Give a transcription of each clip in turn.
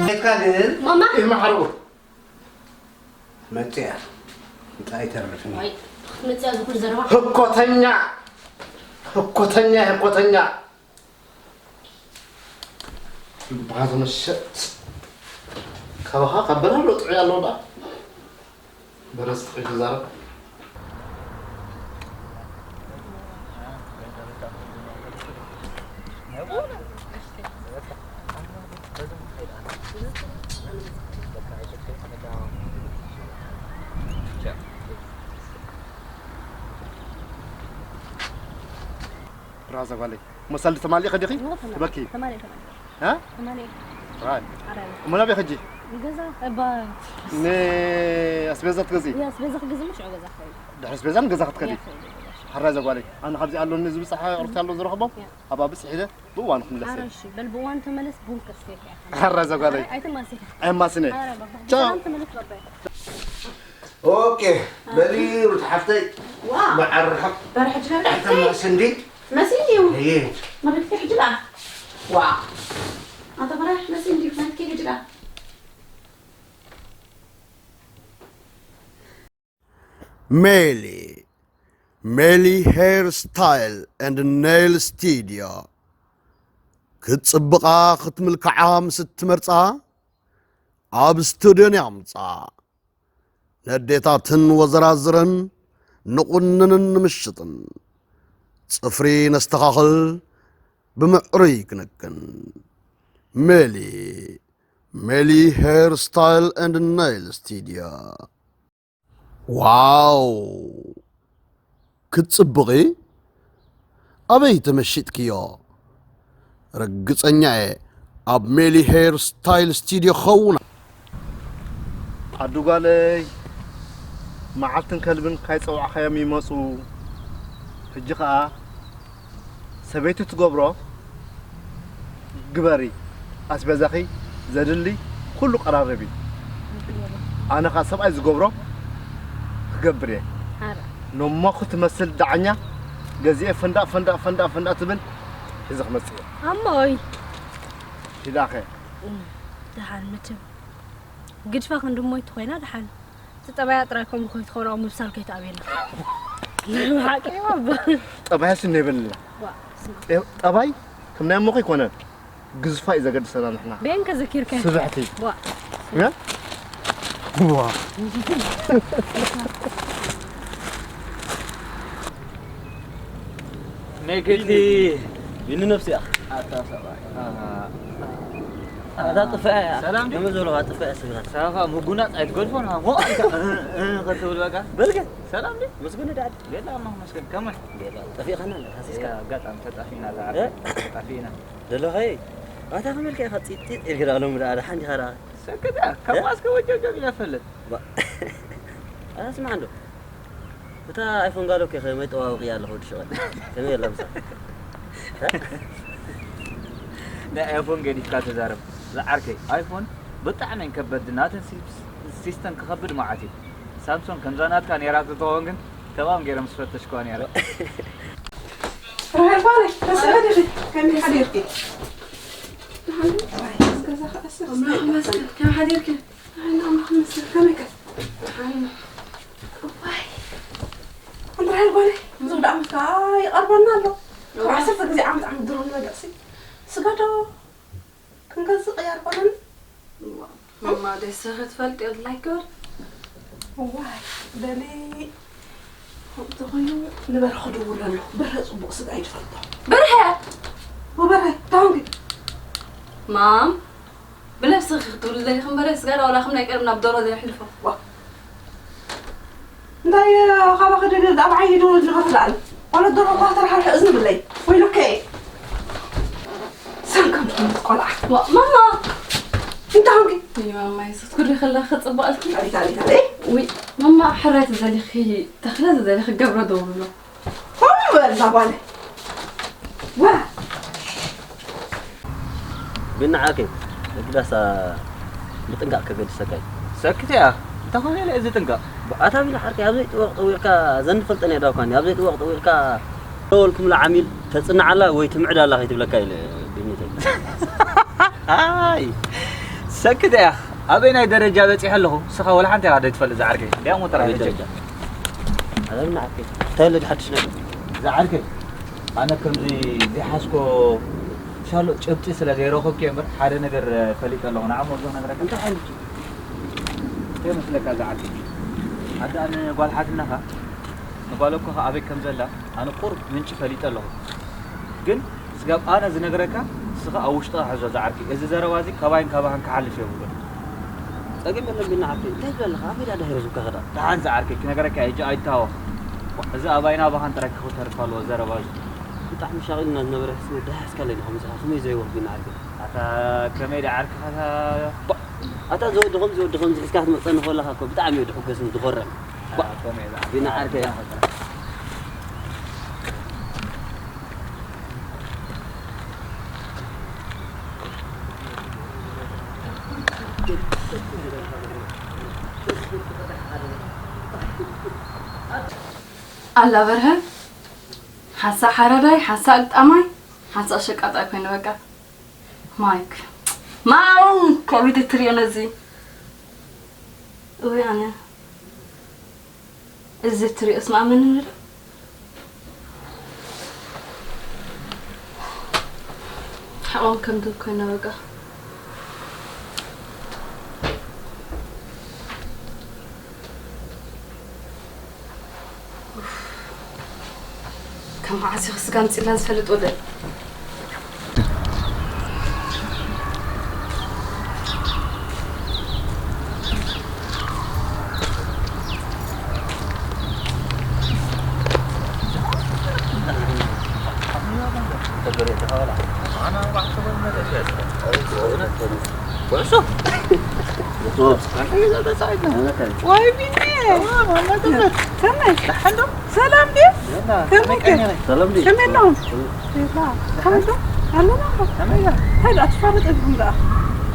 ቤትካ ግን ማማ። ይመሓርዎ። መጽያ። እንታይ ተርፍኒ? ኣይ፣ ክትመጽያ ዝኹል ዘረባ። ህኮተኛ። ህኮተኛ፣ ህኮተኛ። ልብኻ ተመሸጥ። ካባኻ ካብ በላሎ ጥዑይ ኣሎ ዳ። በረስ ጥዑይ ክዛረብ። ብራዛ ጓለይ፣ መሳሊ ተማሊእኺ ዲኺ? እሞ ተማሊእ፣ ትበኪ? ተማሊእ፣ ተማሊእ። እ? ተማሊእ። ራይ። ኣራይ። እሞ ናበይ ሕጂ? ገዛ፣ እባ። ንኣስቤዛ ትገዝኢ? ያ፣ ኣስቤዛ ክገዝእ፣ ሽዑ ገዛ ክኸይድ። ድሕሪ ኣስቤዛ ንገዛ ክትከዲ? ያ፣ ክኸይድ፣ ገዛ። ሓራይ ዘጓለይ፣ ኣነ ካብዚ ኣሎኒ ዝብጻሕ ቅርሲ ኣሎ ዝረኽቦ? ያ። ኣብኣ ብጽሕ ኢለ ብእዋኑ ክምለስ እየ። ኣረ፣ እሺ፣ በል ብእዋኑ ተመለስ፣ ቡን ከስትየካ እየ። ሓራይ ዘጓለይ። ኣረ፣ ኣይተማስየ። ኣየማስነ። ኣረ፣ ባባ። ቻው። ብሰላም ተመለስ፣ ባባይ። ኦኬ፣ በሊ ሩት ሓፍተይ፣ ዋ። መዓር ርሕቕ። በርሕጅ ነበር። ተመለስ እንዲ። መሲኒ እዩ። እየ። መብትኪ ሕጂ ደኣ። ዋ። ኣንተ በራሕ መሲኒ እዩ፣ መብትኪ ሕጂ ደኣ። ሜሊ፣ ሜሊ ሄር ስታይል ኤንድ ኔይል ስቱድዮ። ክትጽብቓ ክትምልክዓ ምስ እትመርጻ፣ ኣብ ስቱድዮን የምጻ። ነዴታትን ወዘራዝረን ንቑንንን ንምሽጥን። ጽፍሪ ነስተኻኽል፣ ብምዕሩይ ክንክን። ሜሊ፣ ሜሊ ሄር ስታይል ኤንድ ኔይል ስቱድዮ። ዋው! ክትጽብቒ? ኣበይ ተመሺጥክዮ? ርግጸኛ እየ ኣብ ሜሊ ሄር ስታይል ስቱድዮ ክኸውን። ዓዲ ጓለይ፣ መዓልትን ከልብን ካይጸዋዕኻዮም ይመጹ። ሕጂ ኸኣ ሰበይቲ ትገብሮ ግበሪ፣ ኣስቤዛኺ ዘድሊ ኩሉ ቀራርቢ። ኣነ ኸኣ ሰብኣይ ዝገብሮ ክገብር እየ። ሓራ። ኖሞኺ ትመስል ዳዕኛ ገዚኤ ፈንዳእ፣ ፈንዳእ፣ ፈንዳእ፣ ፈንዳእ ትብል ሒዘ ክመጽእ እየ። ኣሞይ። ሂዳኸ። እም፣ ደሓን መቸም። ግድፋ ክንዲ እሞይ ተኾይና ደሓን። እቲ ጠባያ ጥራይ ከምኡ ከይትኸውን ኣብኡ ምብሳል ከይትኣብየና። ብሓቂ እየ፣ ባባ። ጠባያስ እነ ይበልላ። ዋ፣ ስማ። ጠ-፣ ጠባይ ከም ናይ እሞኺ ኣይኮነን። ግዝፋ እዩ ዘገድሰና ንሕና። በየን ከዘኪርከ? ስብሕቲ። ዋ። ያ? ዋ። ሜግቲ። ቢኒ ነፍሲ እያ። ኣታ ሰብኣይ። ኣታ ጥፍኣ እያ። ሰላም ድዩ? ከመይ ዝበልኻ ጥፍኣ እያ ስብራ? ሳፋ ምጉናጽ ኣይትገድፎን፣ ሃሞ። እ፣ እ፣ እ፣ ኸትብል በቃ። በልከ? ሰላም ድዩ? መስገን ዳዕድ። ቤላ፣ ኣማ መስገን፣ ከመይ? ቤላ፣ ጠፊእኻና ኣለኻ፣ ሲስካ። ያ፣ ኣጋጣሚ ተጣፊእና፣ እ? ተጣፊእና። ደለኸይ? ኣታ ከመልካ ኢኻ ጺጥ ጺጥ ኢልካ ዳኣ ሎሚ ዳኣ፣ ደሓን ዲኻ ዳኣ? ሰክት እያ፣ ካብ እ? ማስከ ወጀብጀብ ኢላ ትፈልጥ። ባ-፣ ኣታ ስማዕ እንዶ። እታ ኣይፎን ጋሎ ከ ከመይ ጠዋውቂ ኣለኹ ወዲ ሸቐል? ከመይ የላ ምሳ? ናይ ኣይፎን ገዲፍካ ተዛረብ። ዝዓርከይ፣ ኣይፎን ብጣዕሚ እየን ከበድቲ። ናተን ሲፕስ-፣ ሲስተም ክኸብድ መዓት እዩ። ሳምሶን ከምዛ ናትካ ነይራ ተትኸውን ግን ተማም ገይረ ምስ ፈተሽክዋ ነይረ። ራሄል ጓለይ፣ ተስዕድኺ፣ ከመይ ሓዲርኪ? ደሓን ዶ? ዋይ፣ ገዛ ከኣ ሰብ ኣምላኽ ይመስገን፣ ከመይ ሓዲርኪ? ደሓን፣ ኣምላኽ ይመስገን፣ ከመይ ከ? ደሓን። እዋይ፣ ኣንታ ራሄል ጓለይ፣ እዚ ወዲ ዓመት ከኣ ይቐርበና ኣሎ። ካብ ዓሰርተ ግዜ ዓመት ዓመት ድሮ ንበልዕ ሲ ስጋ ዶ ክንገዝእ ቅያር ኮነን? እዋ፣ ማማ ደሰ ክትፈልጥ የድላይ ክብር። እዋይ፣ ደሊ ከምኡ ተኾይኑ ንበርሀ ክድውለሉ። በርሀ ጽቡቕ ስጋ እዩ ዝፈቶ። በርሀ! ወበርሀ፣ ታንኪ። ማም፣ ብነብስኺ ክትብሊ ደሊኺ እምበር ስጋ ዳ ዋላ ከም ናይ ቀደም ናብ ደርሆ ዘየሕልፎ። ዋ። እንታይ፣ ካባኺ ደልየ ኣብ ዓይኒ ደወል ዝኸፍት ደኣኒ። ቆሎ ደርሆ እኳ ተረሓርሒ እዝኒ ብለይ። ወይለከ። ሰንከም ትኾነት ቆልዓ። ዋ፣ ማማ! እንታይ ኾንኪ? ወይ ማማ፣ የሱስ፣ ክትሪኢ ከለኺ ክጽብቐልኪ። ኣቤት፣ ኣቤት፣ ኣቤት። ውይ፣ ማማ፣ ሕራይ ተዘሊኺ፣ ተኽለ ተዘሊኺ ገብረ ደውሎ። ከምኡ በል እዛ ጓለይ። ዋ። ግን ንዓከይ፣ ነግዳሳ ብጥንቃቕ ከገድሰካ እዩ። ሰክት እያ። እንታይ ኮነ ኢለ እዚ ጥንቃቕ? ኣታ ቢላ ሓርቂ፣ ኣብ ዘይጥወቕ ጠዊቕካ፣ ዘንፈልጠን እያ ዳውካኒ፣ ኣብ ዘይጥወቕ ጠዊቕካ፣ ደወልኩምላ ዓሚል፣ ተጽንዓላ ወይ ትምዕዳላ ከይትብለካ ኢለ፣ ቢኒተይ። ኣይ፣ ሰክት እያ። ኣበይ ናይ ደረጃ በጺሐ ኣለኹ? ንስኻ ወላ ሓንቲ ኢኻ ዘይትፈልጥ ዝዓርከይ። እንዲያም ወተራ ኣበይ ደረጃ? ኣበይ ንዓርከይ? እንታይ ኣሎ ሓድሽ ነገር? ዝዓርከይ፣ ኣነ ከምዚ ዘይሓስኮ ሻሎ ጭብጢ ስለ ዘይረኸብኩ እየ እምበር ሓደ ነገር ፈሊጠ ኣለኹ። ንዓሞ እዞ ነገራት እንታይ ዓይነት ጭብጢ? እንታይ መስለካ ዝዓርከይ? ኣዳ ንጓል ሓትነኻ ንጓል እኮ ኣበይ ከም ዘላ ኣነ ቁሩብ ምንጪ ፈሊጠ ኣለኹ። ግን ስጋብ ኣነ ዝነግረካ ንስኻ ኣብ ውሽጥኻ ሕዞ ዝዓርከይ። እዚ ዘረባ እዚ ካባይን ካባኻን ክሓልፍ የብሉን። ጸገም የለን ቢና ዓርከይ። እንታይ ትብል ኣለኻ? ኣበይ ደኣ ድሕሪ ዝብካ ከዳ? ደሓን ዝዓርከይ ክነግረካ እየ፣ ሕጂ ኣይተሃወኽ። ዋ፣ እዚ ኣባይን ኣባኻን ጥራይ ክተርፍ ኣለዎ ዘረባ እዚ። ብጣዕሚ ሻቒልና ዝነበረ ሕስነት ደሃስካለይ ኢኻ ምሳኻ። ከመይ ዘይወርድ ቢና ዓርከይ? ኣታ ከመይ ደኣ ዓርክኻ? ባ-፣ ኣታ እዚ ወዲ ከምዚ ወዲ ከምዚ ሒዝካ ክትመጸኒ ከለኻ እኮ ብጣዕሚ እዩ ድሕጎስን ድኾርዕን። ባ-፣ ኣታ ከመይ ደኣ ቢና ዓርከይ። ኣላ በርሀ፣ ሓንሳእ ሓራዳይ፣ ሓንሳእ ግጣማይ፣ ሓንሳእ ሸቃጣይ ኮይነ በቃ። ማይክ፣ ማም፣ ከቢድ ትሪኦ ነዚ። ወይ ኣነ። እዚ ትሪኦስ ማእመን ንብል። ሕቖን ከም ዶብ ኮይና በቃ። ኡፍ። ካብ መዓስ ኢኺ ስጋ ኣምጺእላ ዝፈልጥ ወደ? ኩዕሶ። ወይ ቢኒ። ከመይ? ሰላም ድዩ? ከመይ ከ? ሰላም ድዩ? ከመይ ኣለኹም? የላ። ከመይ ዶ? ኣለና። ከመይ ኢኻ? እንታይ ደኣ ትፋለጥ ኢኹም ደኣ?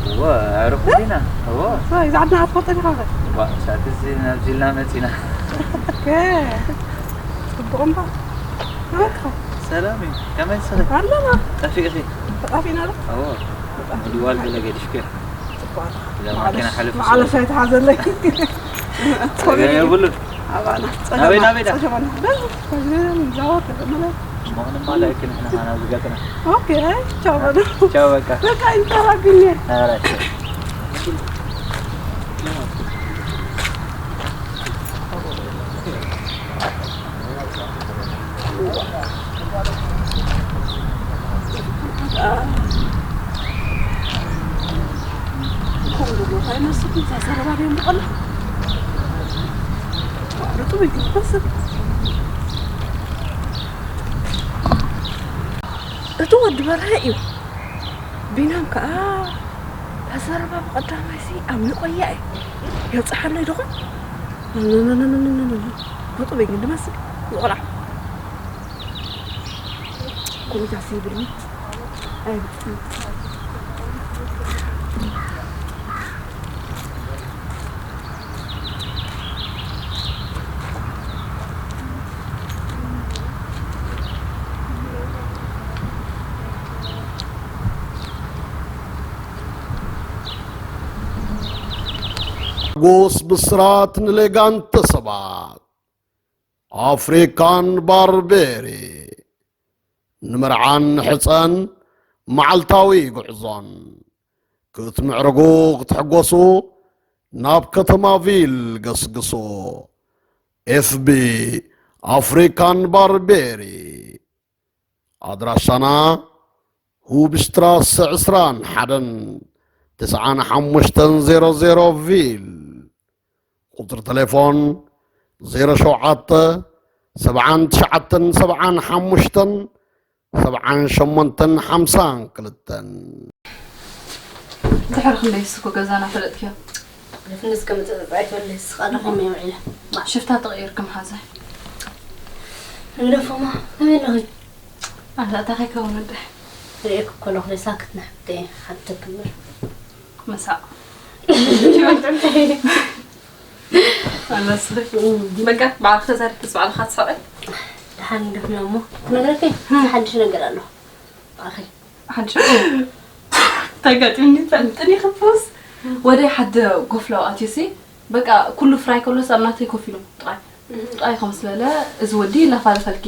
እወ፣ ኣዕሩኽ እ? ዲና። እወ። ወይ፣ ዛዕድና ኣትፈልጦ ዲኻ ኸ? ዋ፣ ሳዕቲ እዚ ናብዚ ኢልና መጺና። ከ፣ ጽቡቕ እምባ። ከመይ ኢኻ? ሰላም እዩ። ከመይ ንስኺ? ኣለና። ጠፊእኺ? ተጣፊእና ዶ? እወ። ብጣዕሚ ድዋል ገለ ገዲፍኪ። ጽቡቕ ኣለኻ። እዛ ማዕለሽ-፣ ማኪና ሓለፍ ማዕለሽ ስለ ኣይትሓዘለይ። ጸገም የብሉን። ኣባና። ናበይ፣ ጸገማ-፣ ናበይ ዳ? ጸገማና። በዚ፣ በዚ፣ ዛወር ተቀመለ። እሞ ክንማላእ እኮ ንሕና ናብዚ ገጽና። ኦኬ፣ ቻው በሉ። ቻው በቃ። በቃ ይተራግኝ። ኧረ ቻው። ከምኡ ዘሎ እንታይ ይመስል? እዛ ዘረባ ድዮም ብቐላ? ርጡብ እዩ ዝመስል። እቲ ወዲ በርሀ እዩ። ቢንያም ከኣ እታ ዘረባ ብቐዳማይሲ ኣሚቖያ እየ። የብጽሓለይ ዶ ኾን? ርጡብ እዩ ግን ዝመስል። ይቖልዓ። ኮሚታሲ ይብልኒ። ኣይብጽሕን። ጎስ ብስራት ንሌጋንተ ሰባት ኣፍሪካን ባርቤሪ። ንምርዓን ሕፀን መዓልታዊ ጉዕዞን ክትምዕርጉ ክትሕጎሱ ናብ ከተማ ቪል ገስግሱ። ኤፍቢ ኣፍሪካን ባርቤሪ። ኣድራሻና ሁብሽትራሰ ዕስራን ሓደን ትስዓን ሓሙሽተን ዜሮ ዜሮ ቪል። ቁጽሪ ተሌፎን ዜሮ ሸውዓተ ሰብዓን ትሽዓተን ሰብዓን ሓሙሽተን ሰብዓን ሸሞንተን ሓምሳን ክልተን። ድሕሪ ክንደይ ስኮ ገዛና ፈለጥክዮ? ንፍንስ ከም ጸጸጻይ ትበለይ ስኻ ኣለኹም እዮም ዒለ። ሽፍታ ተቐይርኩም ሓዛ። ንግደፎማ፣ ከመይ ኣለኺ? ኣታ እንታይ ከይከውን ወደ? ርእየክ እኮ ኣለኹ፣ ሳክት ንሕብተይ ሓተክ እምበር። መሳቕ። ኣለስኺ። በቃ፣ ባዕልኺ ተዛሪብክስ ባዕልኻ ትስሕቂ። ደሓን ንግደፍና እሞ፣ ክነግረኪ ሓድሽ ነገር ኣሎ። ባዕልኺ። ሓድሽ? እንታይ ኣጋጢሙኒ? ጠንጥን ይኽፈውስ። ወደይ ሓደ ጎፍላው ኣትዩሲ በቃ ኩሉ ፍራይ ከሎስ ኣብ ናተይ ኮፍ ኢሉ ጥራይ ጥራይ ከም ስለለ እዚ ወዲ እናፋለፈልኪ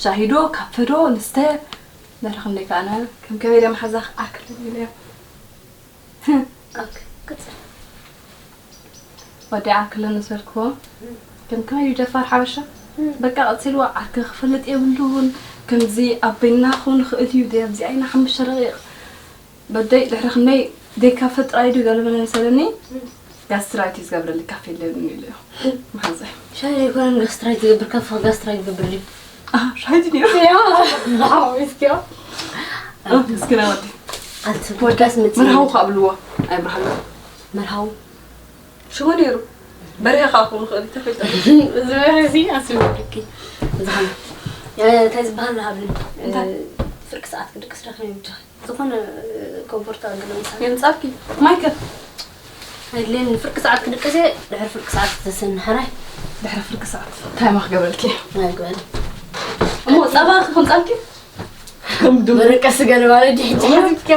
ሻሂዶ ካፈዶ ንስተ ነርኽም ደይ ከኣነ ከም ከመይ ደም ሓዛኽ ኣክል ኢለ ኦኬ፣ ቅጽል። ወዲ ኣክል ንሰርክዎ ከም ከመይ ደፋር ሓበሻ በቃ ቀጽልዋ ዓርከ ክፈልጥ የብሉን ከምዚ ኣበይና ክውን ክእል እዩ ደይ ኣብዚ ኣይና ሓሙሽተ ደቂቕ በደይ ድሕሪ ክንደይ ደይ ካፈ ጥራይ ድዩ ገለመለ መሰለኒ ጋስትራይት እዩ ዝገብረሊ ካፌ የለን ኢሉ እዩ መሓዘይ ሻሂ ዘይኮነን ጋስትራይት ዝገብር ካፈ ጋስትራይት ዝገብር ድዩ ሻሂ ድዩ ሚስኪዮ እስኪ ናይ ወዲ ኣቲ ወዳስ መጽ መርሃው ካብ ልዎ ኣይብርሃሉ መርሃው ሽሙ ነይሩ በርሄ ካብ ክውን ክእል ተፈልጠ ዝበርዚ ኣስብልኪ ዝኾነ እንታይ ዝበሃል ሃብኒ እንታይ? ፍርቂ ሰዓት ክድቅስ ዳኸ ይምቻ ዝኾነ ኮምፎርታ ገለ ምሳሌ የምጻልኪ ማይከ ኣይድሌን ፍርቂ ሰዓት ክድቅስ እየ ድሕሪ ፍርቂ ሰዓት ክትስኒ ሕራይ ድሕሪ ፍርቂ ሰዓት እንታይ ማ ክገብረልኪ ኣይግበል እሞ ጸባ ክምጻልኪ ከም ዱ መረቀስ ገለ ማለት ድሕጂ ሓዚትኪያ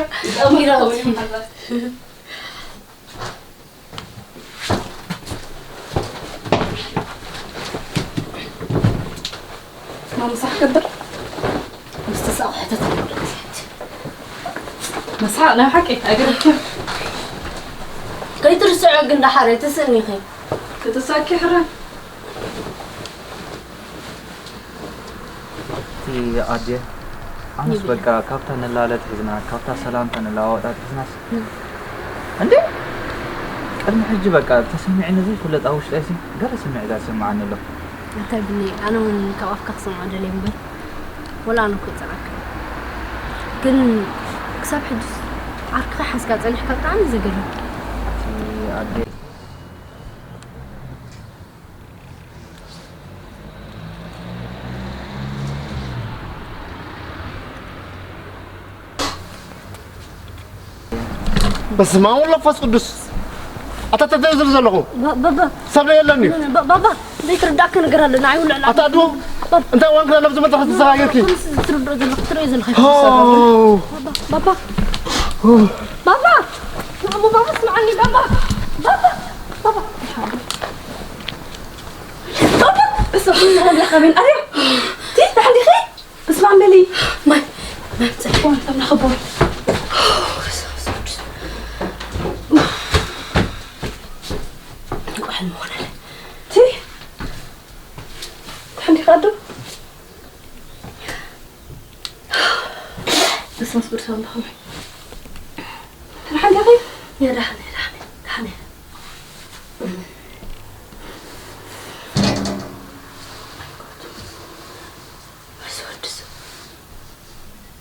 ማምሳሕ ክገብር ምስቲ ሳቑ ሕተት መስሓቅ ናይ ሓቂ ኣይገረብክዮ ከይትርስዖ ግን ደሓር ትስእኒ ኢኺ ክትሳኪ ሕረ እቲ ኣዴ ኣነስ በቃ ካብታ ንላለ ትሕዝና ካብታ ሰላምታ ንለዋወጣ ትሕዝናስ እንዴ ቅድሚ ሕጂ በቃ ተሰሚዕኒ ዘይፍለጥ ኣብ ውሽጠይሲ ገለ ስምዒታት ይስምዓኒ ኣሎ እንታይ ብኒ ኣነ እውን ካብ ኣፍካ ክሰምዖ ደልየ እምበር ወላ ኣነ እኮ ይጸላካ ግን ክሳብ ሕጂ ዓርክኻ ሓዝካ ጸኒሕካ ብጣዕሚ ዘገርም እቲ ኣዴ በስመ አብ ወወልድ ወመንፈስ ቅዱስ ኣታ ተተይ ዝብል ዘለኹ ባባ ሰብ የለን እዩ ባባ ዘይትርዳእካ ነገር ኣለና ኣይውልዕላ ኣታ ኣዱ እንታይ ዋንክላ ናብ ዝመጣ ክትሰጋገርኪ ትርድኦ ዘለኹ ትርእዮ ዘለኹ ኦ ባባ ባባ ንዓሞ ባባ ስምዓኒ ባባ ባባ ባባ በስመ ኣብ ወወልድ ወመንፈስ ቅዱስ ኣርያ ቲ ተሓንዲኺ እስማዕ በሊ ማይ ማይ ጽሕፎን ተምና ኸቦን እንቋሕን መኾነለ ቲ ተሓንዲኻ ዶ በስመ ኣብ ወወልድ ወመንፈስ ቅዱስ ኣምላኽ ኣሜን ተሓንዲኺ የዳሕነ የዳሕነ ዳሕነ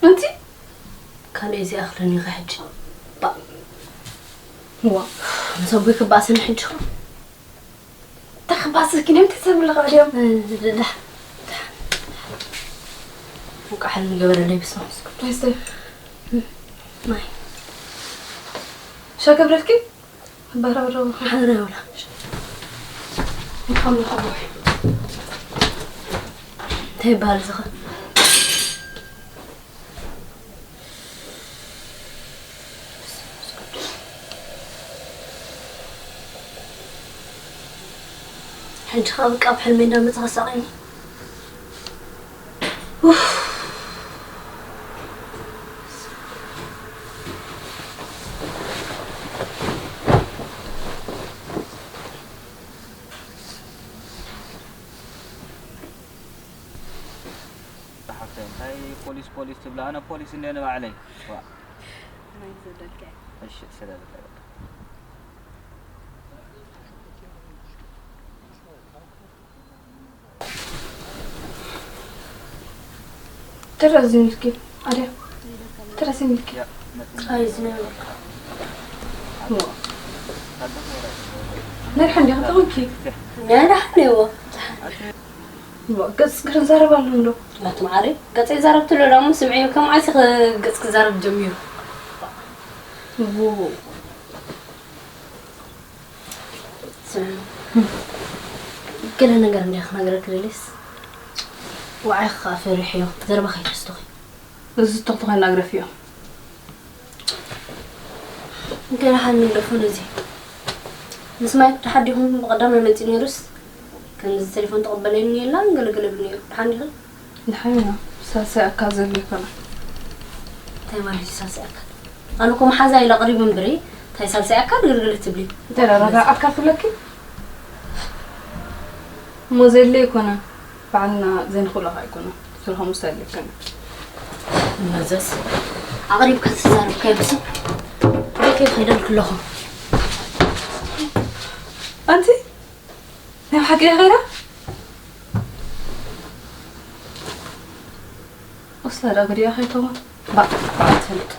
ኣንቲ ካልእ እዚ ኣኽለኒ ኸ ሕጂ ዋ ምስ ኣቦይ ክባእስኒ ሕጂ ኸ ተኽባስኪ ንምንታይ ሰብ ኣለኻ ድዮም ዳሕ ቃሕል ንገበረለይ ብስመ መንፈስ ቅዱስ ይስተይ ማይ ሸገብረልኪ በረብረቡ ሓረ ወላ ይኸምልኸቦ እንታይ ይበሃል ዝኸ ሕጂ ካብ ካብ ሕልሚ እንዳመፅእ ከሳቕኒ ሓፍተይ እንታይ ፖሊስ ፖሊስ ትብላ ኣነ ፖሊስ እንደ ንባዕለይ ዋ ናይ ዘደልከ እሺ ሰላም ተረዚምልኪ ኣድያ ተረዚምልኪ ኣይ ዝነበርካ ናይ ሓንዲ ክተውኪ ናይ ዳሕኔዎ ገጽ ክርዛረብ ኣሎ እንዶ ኣቲ ማዓረይ ገጸይ ዛረብትሎ ዳሞ ስምዒ ከም ዓይሲ ገጽ ክዛረብ ጀሚሩ ገለ ነገር እንዲያ ክነግረክ ደልየስ ዋዓይ ከዓ ፈሪሕዮ ዘረባ ከይተስትኺ እዚ ተኽቲ ኮይና ግረፍዮ እንታይ ደሓን ንግደፎ ነዚ? ምስ ማይክ ደሓን ዲኹም? ብቐዳማይ መጺኡ ነይሩስ ከምዚ ቴሌፎን ተቐበለኒ የላን ገለገለ ብል ነይሩ። ደሓን ዲኹም? ደሓን ኢና። ሳልሳይ ኣካል ዘሎ ይኮና። እንታይ ማለት እዩ ሳልሳይ ኣካል? ኣነ እኮ መሓዛ ኢለ ኣቕሪቡ እምበሪ፣ እንታይ ሳልሳይ ኣካል ግልግል ትብሊ? እንታይ ደኣ ራብዓይ ኣካል ትብለኪ? እሞ ዘድልዮ ኣይኮነን። ባዕልና ዘይንኽእሎ ኣይኮነን። ስለ ከምኡ ዘድልዮ ኣይኮነን። መዘዝ ኣቕሪብካ ተዛረብካዮ ብስም ቤተይ ከይደልኩ ኣለኹ። ኣንቲ ናይ ብሓቂ እያ ከይዳ? ወስዳ ዳ ጉድያ ከይከውን? ባእ፣ ባእ ትፈልጥ።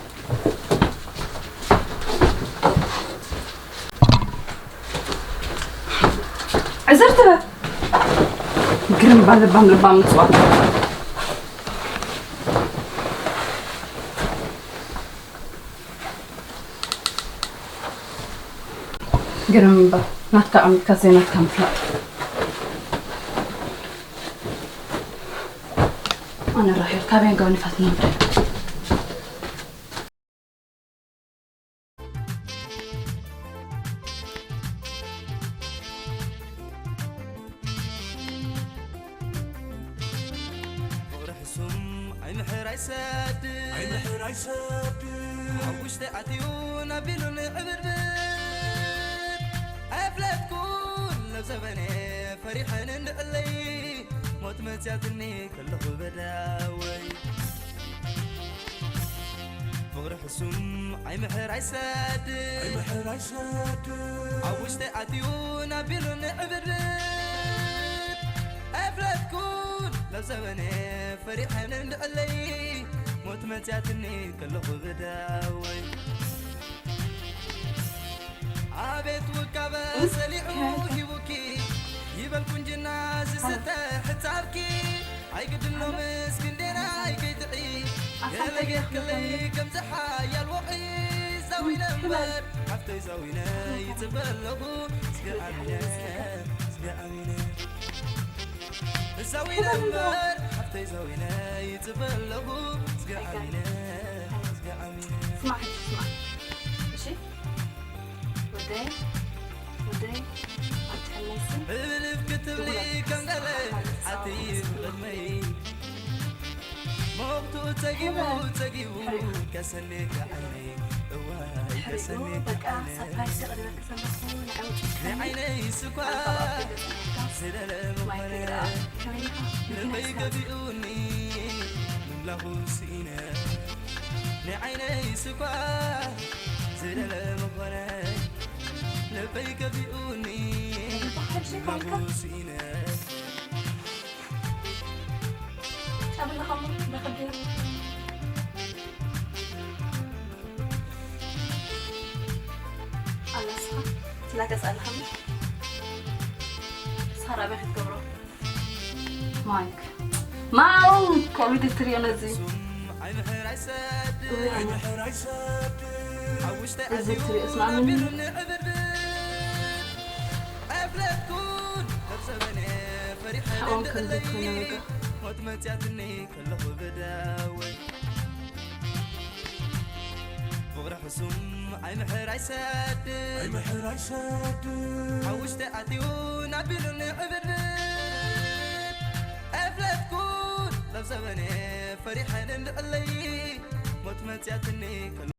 ዕዝር ትበል። ግርም ባል ልባም ልባም ምጽዋት። ግርም እምበር፣ ናትካ ኣሚትካ ዘይናትካ ምፍላጥ። ኣነ ራሄል ካበይ ጋር ንፋት ነበር። ፍቕሪ ሕሱም ኣይምሕር ኣይሰድድ፣ ኣይምሕር ኣይሰድድ። ኣብ ውሽጢ ኣትዩ ናቢሉኒ ዕብድብድ። ኣይፍለጥኩን ናብ ዘበነ ፈሪሐን እንድዕለይ፣ ሞት መጽያትኒ ከለኹ በዳወይ። ፍቕሪ ሕሱም ኣይምሕር ኣይሰድድ፣ ኣይምሕር ኣይሰድድ። ኣብ ውሽጢ ኣትዩ ናቢሉኒ ዕብድብድ። ኣይፍለጥኩን ናብ ዘበነ ፈሪሐን እንድዕለይ፣ ሞት መጽያትኒ ከለኹ በዳወይ። ኣቤት ውቃበ ሰሊዑ ሂቡኪ፣ ይበል ቁንጅና ዝስተ ሕጻብኪ። ኣይግድን ሎምስ ክንዴናይ ከይትዒ፣ ገለ ጌርክለይ ከምዚ ሓያል ወቕዒ። ዛዊነ እምበር ሓፍተይ ዛዊነ ይጽበ ኣለኹ፣ እስከ ኣሚነ፣ እስከ ኣሚነ። ዛዊነ እምበር ሓፍተይ ዛዊነ ይጽበ ኣለኹ፣ እስከ ኣሚነ፣ እስከ ኣሚነ። ስማዕ፣ ስማዕ። እሺ? ወደይ፣ ወደይ፣ ኣብ ትሕልመይ ስም ህልፍ ክትብሊ ከም ገለ ሓቲ ብቕድመይ መብትኡ ጸጊቡ፣ ጸጊቡ ከሰኔ ከዓይነይ፣ እዋይ ከሰኔ ከዓይነይ። ንዓይነይ ስኳ ዝደለ ምኾነ፣ ልበይ ገቢኡኒ ምምላኹ ስኢነ። ንዓይነይ ስኳ ዝደለ ምኾነ፣ ልበይ ገቢኡኒ ምምላኹ ስኢነ። ኣላስኻ ትላገጽ ኣለኻ። ሳራ በኺት ገብሮ። ማይክ። ማይክ! ከቢድ ትሪኦ ነዚ። እዚ ትሪኦ ስማዕኒ። ሓቆም ከም ዘይኮነ በቃ። ፍቕሪ ሕሱም ኣይምሕር ኣይሰድድ፣ ኣይምሕር ኣይሰድድ። ኣብ ውሽጢ ኣትዩ ናቢሉኒ ዕብድብድ። ኣይፍለጥኩን ናብ ዘበነ ፈሪሐን እንድዕለይ፣ ሞት መጽያትኒ ከሎ